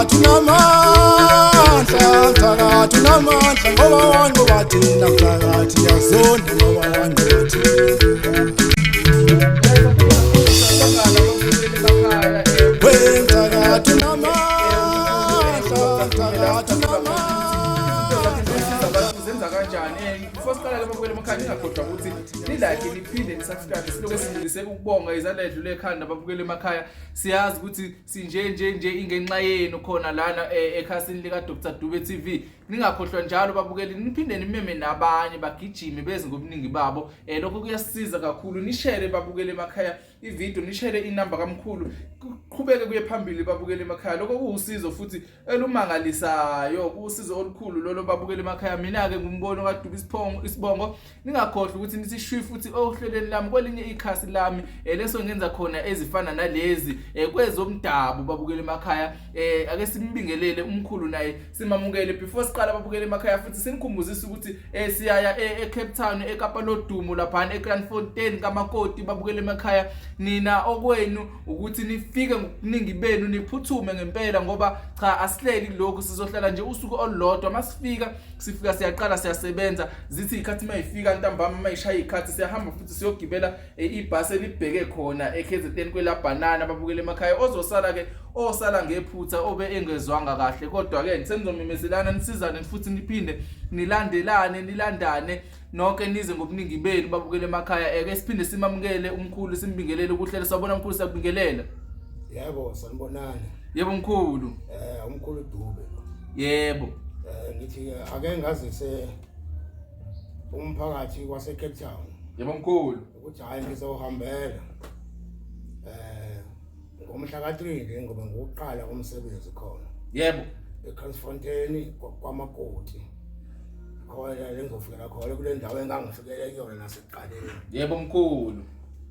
Mthakathi unamandla, mthakathi unamandla ngoba wanqoba thina, mthakathi yazonda ngoba wanqoba thina. We mthakathi unamandla, mthakathi unamandla. Zenza kanjani? Before siqala ke babukele emakhaya, ningakhohlwa ukuthi ni-like, niphinde ni-subscribe. Siloke sidlulise ukubonga izandla edlule ekhanda, babukele emakhaya. Siyazi ukuthi sinje nje nje ingenxa yenu khona lana ekhasini lika Dr Dube TV. Ningakhohlwa njalo babukeli, niphinde nimeme nabanye bagijime beze ngobuningi babo. Lokho kuyasisiza kakhulu. Nishare babukele emakhaya ivideo, nishare inamba kamkhulu, kuqhubeke kuye phambili babukele emakhaya. Lokho kuwusizo futhi elumangalisayo, kuwusizo olukhulu lolo babukele emakhaya. Mina ke ngumbono kaDube isiphongo isibongo. Ningakhohlwa ukuthi nisishwi futhi ohlelweni lami kwelinye ikhasi lami, leso ngenza khona ezifana nalezi, kwezomdabu babukele emakhaya. Ake simbingelele umkhulu naye, simamukele before siqala babukele emakhaya. Futhi sinikhumbuzise ukuthi siyaya eCape Town, eKapa lodumo laphana eKranfontein kamakoti babukele emakhaya. Nina okwenu ukuthi nifike ngokuningi benu, niphuthume ngempela, ngoba cha, asihleli lokhu, sizohlala nje usuku olulodwa. Masifika sifika siyaqala siyasebenza, zithi ikhathi mayifika ntambama, mayishaya ikhathi siyahamba futhi siyogibela ibhasi elibheke khona eKZN kwelabhanana babukele emakhaya. Ozosala ke osala ngephutha obe engezwanga kahle, kodwa ke senizomemezelana, nisizane futhi niphinde nilandelane, nilandane nonke, nize ngobuningi benu babukele emakhaya. Eke siphinde simamukele umkhulu, simbingelele ukuhlela. Sawubona mkhulu, siyakubingelela. Yebo, sanibonani. Yebo mkhulu. Umkhulu Dube. Yebo. Ngithi ake ngazise umphakathi wase Cape Town Yebo mkhulu. Ukuthi hayi, ngizohambela ngomhla ka3 nje, ngoba ngokuqala komsebenzi khona eKransfontein kwamakoti khona lengizofikela khona kule ndawo engangifikele kuyona nasekuqaleni. Yebo mkhulu.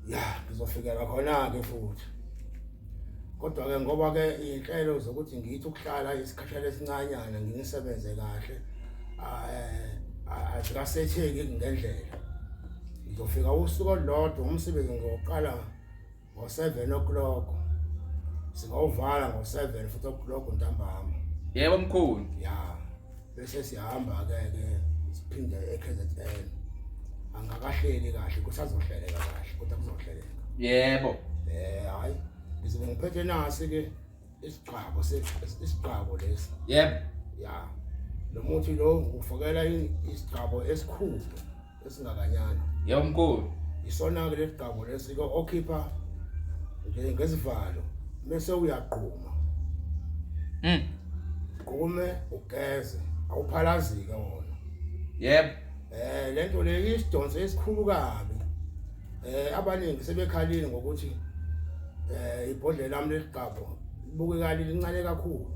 Ya, ngizofikela khona ke futhi, kodwa ke ngoba ke inhlelo zokuthi ngithi ukuhlala isikhashana esincanyana nginisebenze kahle azikasetheki ngendlela. Ngizofika usuku olulodwa, umsebenzi ngizoqala ngo-7 o'clock, singawuvala ngo-7 futhi o'clock ntambama. Yebo mkhulu. Ya, bese sihamba ke siphinde e-KZN. Angakahleli kahle, kusazohleleka kahle, kodwa kuzohleleka. Hayi, ngizobe ngiphethe nasi ke isigqabo, isigqabo lesi. Ya, lo muthi lo ngufakela isigqabo esikhulu esingakanyana. Yebo mkhulu. Isona ke lesigqabo lesi ke okhipha nje ngezivalo bese uyaqhuma. Gqume ugeze, awuphalazike wona. Lento le isidonso esikhulu kabi. Abaningi sebekhalile ngokuthi ibhodlela lami lesigqabo libukeka lincane kakhulu.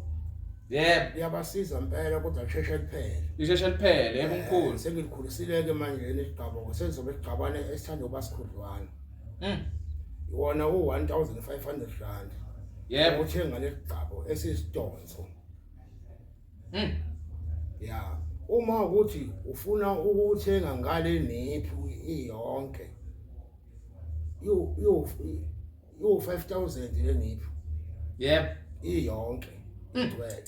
Liyabasiza impela, kodwa lisheshe liphele. Lisheshe liphele, yebo mkhulu. Sengilikhulisile ke manje leli sigqabo, sezobe sigqabane esithanda ukuba sikhudlwana. Iwona u1500 rand. Uthenga lesigqabo esisidonso. Ya, uma ukuthi ufuna ukuthenga ngale niphu iyonke, yo yo yo 5000 le niphu. Iyonke igcwele.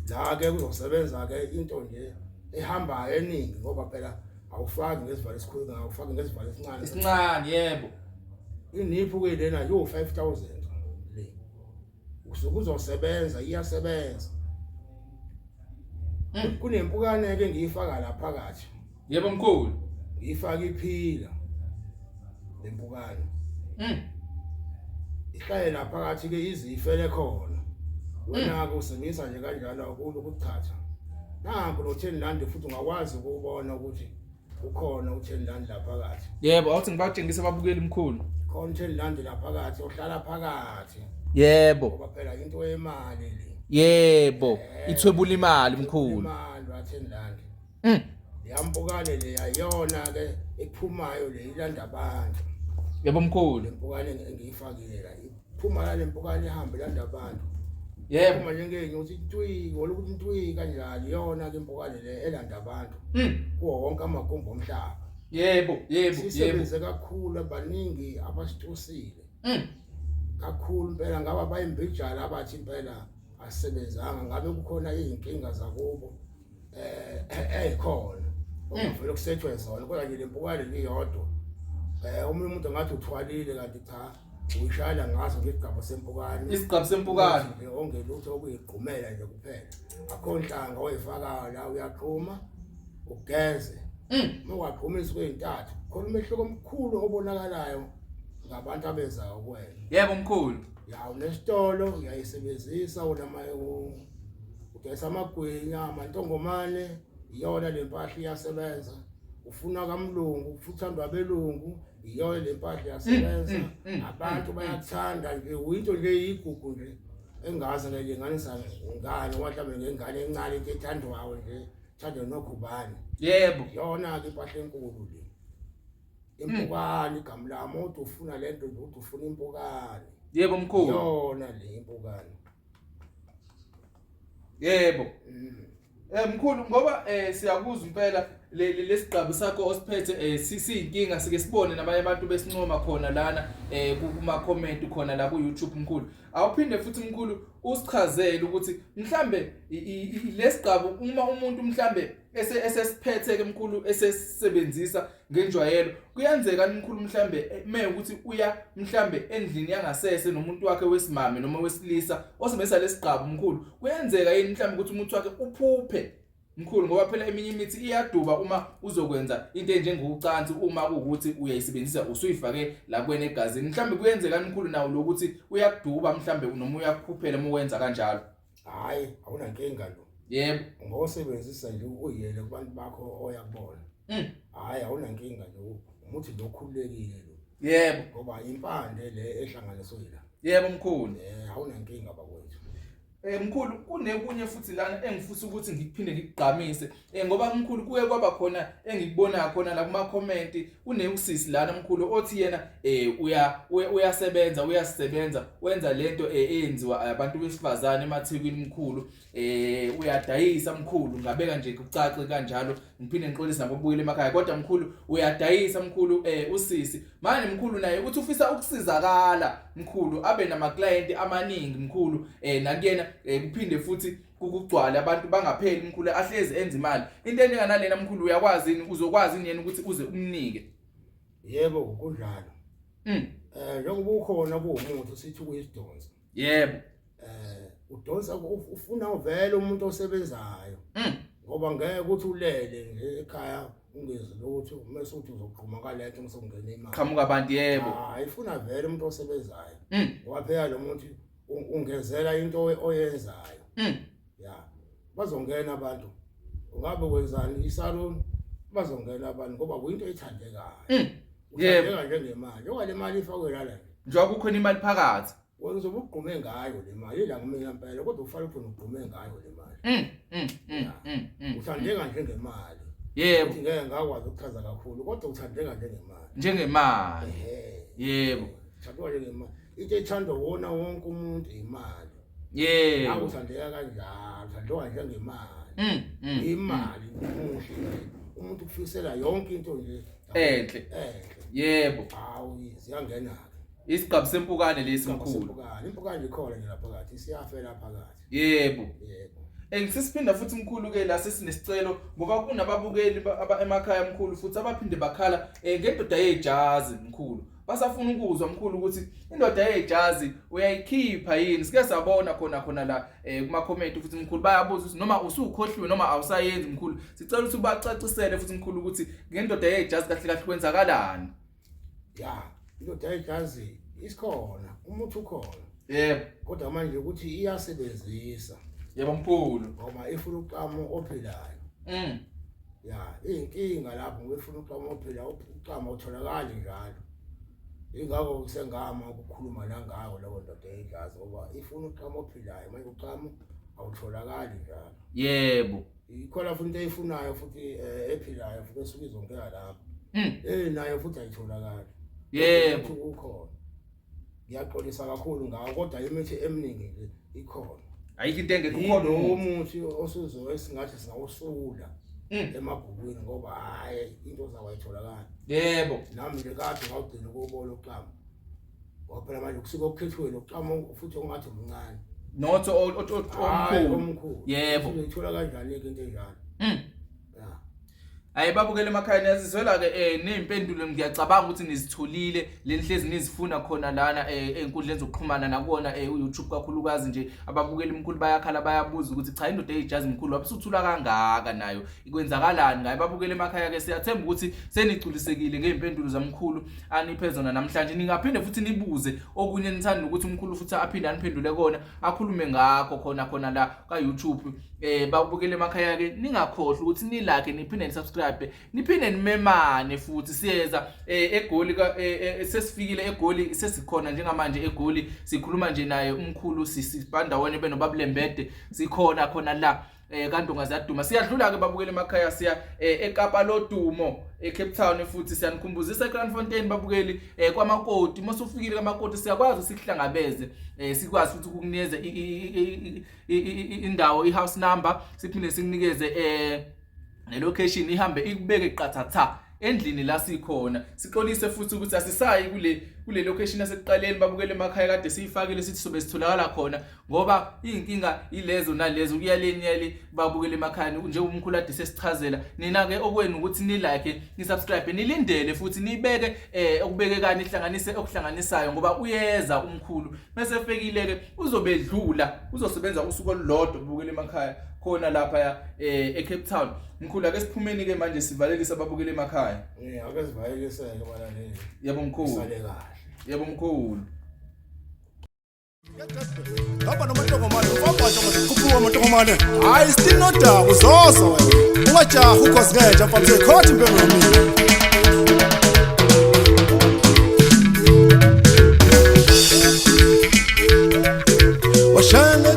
La ke kuzosebenza ke into nje ehambayo eningi, ngoba phela awufaki ngesivalo esikhulu, awufaki ngesivalo esincane. Isincane, yebo. Iniphu ke lena yo 5000 le. Usuke uzosebenza, iyasebenza. Kunempukane ke ngiyifaka la phakathi. Yebo mkhulu. Ngiyifaka iphila lempukane. Ihlale la phakathi ke izifele khona. Wena ke usebenzisa nje kanjalo, akulo ukuchatha. Nanku lo 10 rand futhi ungakwazi ukubona ukuthi ukhona u10 rand la phakathi. Yebo, awuthi ngibatshengise ababukeli mkhulu. Khona u10 rand la phakathi, ohlala phakathi. Ngoba phela into yemali le. Yebo, ithwebula imali mkhulu. Imali wa 10 rand. Yampukane le yayona ke ephumayo le ilanda abantu. Yebo mkhulu. Lempukane engiyifakile la iphuma la, lempukane ihambe ilanda abantu. Uma njengenye uthi ntwi, ngolokuthi ntwi kanjalo, iyona ke impukane le elanda abantu kuwo wonke amagumbi omhlaba. Yebo, yebo, yebo. Sisebenze kakhulu, abaningi abasitusile. Kakhulu impela, ngaba bayimbijana abathi impela. asebenzanga, ngabe kukhona izinkinga zakubo ezikhona okuvele kusethwe zona, kodwa nje lempukane liyodwa omunye umuntu angathi uthwalile kanti cha, uyishayela ngaso ngesigqabo sempukane. Isigqabo sempukane nje ongelutho okuyigqumela nje kuphela, akho nhlanga oyifakayo la, uyaqhuma ugeze. Uma ungaqhuma izinsuku ey'ntathu, khona umehluko omkhulu obonakalayo ngabantu abezayo kuwena. Yebo mkhulu. Ya, unesitolo uyayisebenzisa, unama udayisa amagwinya, amantongomane, iyona le mpahla iyasebenza. Ufuna kamlungu, futhi uthandwa abelungu, iyona le mpahla iyasebenza. Abantu bayakuthanda nje, uyinto nje iyigugu nje engazi ngayilinganisa ngani, ngoba mhlawumbe ngengane encane into ethandwayo nje, thandwa nokhubani. Yebo. Iyona-ke impahla enkulu le. Impukane igama lami, uthi ufuna le nto nje, uthi ufuna impukane. Yebo mkhulu. Iyona le impukane. Yebo. Mkhulu, ngoba siyakuzwa impela lesigqabo sakho osiphethe siyinkinga, sike sibone nabanye abantu besincoma khona lana kuma comment khona la ku YouTube mkhulu. Awuphinde futhi mkhulu usichazele ukuthi mhlambe lesigqabo uma umuntu mhlambe esesiphethe ke mkhulu esesebenzisa ngenjwayelo, kuyenzeka mkhulu mhlambe me ukuthi uya mhlambe endlini yangasese nomuntu wakhe wesimame noma wesilisa osebenzisa lesigqabo mkhulu, kuyenzeka yini mhlambe ukuthi umuntu wakhe uphuphe mkhulu? Ngoba phela eminye imithi iyaduba uma uzokwenza into enjengocansi, uma kuwukuthi uyayisebenzisa usuyifake la kuwena egazini, mhlambe kuyenzeka mkhulu nawo lokuthi uyakuduba mhlambe noma uyakuphuphela uma wenza kanjalo? Hayi, awunankinga lo. Yebo. Ngosebenzisa nje uyele kubantu bakho oyakubona. Hayi, awunankinga nje, umuthi lo okhululekile lo. Yebo. Ngoba impande le ehlanganiswe la. Yebo mkhulu. Awunankinga bakwethu. Mkhulu, kunekunye futhi lana engifisa ukuthi ngikuphinde ngikugqamise, ngoba mkhulu kuye kwaba khona engikubona khona la kuma comment, kuneusisi lana mkhulu othi yena uyasebenza, uyasisebenza, wenza lento eyenziwa abantu besifazane emaThekwini mkhulu, uyadayisa mkhulu, ngabeka nje kucace kanjalo, ngiphinde ngixolise nabobuyele emakhaya, kodwa mkhulu uyadayisa mkhulu usisi. Manje mkhulu naye uthi ufisa ukusizakala mkhulu, abe nama client amaningi mkhulu, nakuyena kuphinde futhi kugcwale abantu bangapheli mkhulu, ahlezi enza imali. Into enjenganalena mkhulu uyakwazi yini, uzokwazi yini yena ukuthi uze umnike? Yebo, kunjalo. Njengoba ukhona kuwumuthi sithi kuyisidonso. Yebo. Udonsa ufuna uvele umuntu osebenzayo. Ngoba ngeke ukuthi ulele nje ekhaya ungezi lutho, mase uthi uzoqhuma ngalento mase ungena imali. Qhamuka abantu, yebo. Hayi, ifuna vele umuntu osebenzayo. Ngoba phela lo muntu ungezela into oyenzayo. Ya. Bazongena abantu. Ungabe wenzani isalon, bazongena abantu ngoba kuyinto ethandekayo. Yebo. Uthandeka njengemali. Njengoba le mali ifakwe lana nje. Njengoba kukhona imali phakathi. Wena uzobe ugqume ngayo le mali, ila kumina impela, kodwa ufanele ukuthi ugqume ngayo le mali. Uthandeka njengemali. Yebo. Futhi ngeke ngakwazi ukuchaza kakhulu, kodwa uthandeka njengemali. Njengemali. Yebo. Uthandwa njengemali. Into ethandwa wona wonke umuntu imali. Yebo. Nawe uthandeka kanjalo, uthandwa njengemali. Imali muhle nje. Umuntu ukufisela yonke into nje. Enhle. Enhle. Yebo. Hawu, ziyangena. Isigqabo sempukane lesi Isigqabo mkhulu. sempukane. Impukane ikhona nje lapha phakathi, isiyafela phakathi. Yebo. Yebo. Sisiphinda futhi mkhulu ke la sesinesicelo, ngoba kunababukeli emakhaya mkhulu futhi abaphinde bakhala ngendoda yejazi mkhulu. Basafuna ukuzwa mkhulu ukuthi indoda yejazi uyayikhipha yini? Sike sabona khona khona la kuma comment futhi mkhulu bayabuza ukuthi noma usukhohliwe noma awusayenzi mkhulu. Sicela ukuthi ubacacisele futhi mkhulu ukuthi ngendoda yejazi kahle kahle kwenzakalani. Ya, indoda yejazi isikhona, umuthi ukhona. Yebo. Kodwa manje ukuthi iyasebenzisa. Yebo mkhulu. Ngoba ifuna uqhamu ophilayo. Ya, inkinga lapho ngoba ifuna uqhamu ophilayo, uqhamu awutholakali njalo. Ingakho kusengama ukukhuluma nangawo leyo ndoda yejazi ngoba ifuna uqhamu ophilayo, manje uqhamu awutholakali njalo. Yebo. Ikhona futhi into eyifunayo futhi ephilayo futhi esuke izongena lapho. Nayo futhi ayitholakali. Yebo. Futhi ukhona. Ngiyaxolisa kakhulu ngawo, kodwa imithi eminingi nje ikhona. Ayikho into engekho, ukhona Yilo umuthi. umuthi osuzo esingathi singawusula emabhukwini ngoba hayi into zawayitholakala. Yebo. Nami nje kade ngawugcina ukuwubona uqhamu. Ngoba phela manje kusuke okukhethweni uqhamu futhi ongathi umncane. Not Hhayi, omkhulu. Omkhulu. Yebo. Uzoyithola kanjani ke into enjalo? Ya. Hayi, babukele emakhaya, niyazizwela ke nezimpendulo. Ngiyacabanga ukuthi nizitholile lenihlezi nizifuna khona lana ey'nkundleni zokuxhumana nakuwona u-YouTube kakhulukazi nje. Ababukeli, mkhulu, bayakhala, bayabuza ukuthi cha, indoda eyijazi, mkhulu, wabusuthula kangaka nayo, kwenzakalani ngayo? Babukele emakhaya ke, siyathemba ukuthi senigculisekile ngey'mpendulo zamkhulu aniphe zona namhlanje. Ningaphinde futhi nibuze okunye nithanda ukuthi umkhulu futhi aphinde aniphendule kona, akhulume ngakho khona khona la ka-YouTube. Babukele emakhaya ke, ningakhohlwa ukuthi ni-like, niphinde ni-subscribe, niphinde nimemane futhi. Siyeza eGoli sesifikile eGoli, sesikhona njengamanje eGoli. Sikhuluma nje naye umkhulu, sibandawonye benoBabulembede, sikhona khona la kaNdonga ziyaduma. Siyadlula ke, babukele emakhaya, siya eKapa lodumo, eCape Town futhi. Siyanikhumbuzisa eKraaifontein, babukeli, kwamakoti. Mase ufikile kwamakoti, siyakwazi sikuhlangabeze, sikwazi futhi ukukunikeza indawo, i-house number, siphinde sikunikeze ne-location, ihambe ikubeke qathatha endlini la sikhona. Sixolise futhi ukuthi asisayi kule location yasekuqaleni, babukele emakhaya, kade siyifakile sithi sobe sitholakala khona, ngoba iy'nkinga ilezo nalezo, kuyaleni yale. Babukele emakhaya, njengoba umkhulu ade sesichazela nina-ke, okwenu ukuthi ni-like, ni-subscribe, nilindele futhi nibeke okubekekani, nihlanganise okuhlanganisayo, ngoba uyeza umkhulu. Bese efikile-ke uzobe edlula, uzosebenza usuku olulodwa, bukele emakhaya, khona lapha eCape Town. Mkhulu, ake siphumeni-ke manje, sivalelise ababukele emakhaya. Ake sivaleliseke, balaleli. Yebo, mkhulu. Sale kahle. Yebo, mkhulu. Hamba nomantongomane, ufambasha khuphuka amantongomane. Hayi, still nodaba, uzoza wena. Ungajahi ukhozi ngenja mfana, khotha impengo yomile. Washenge.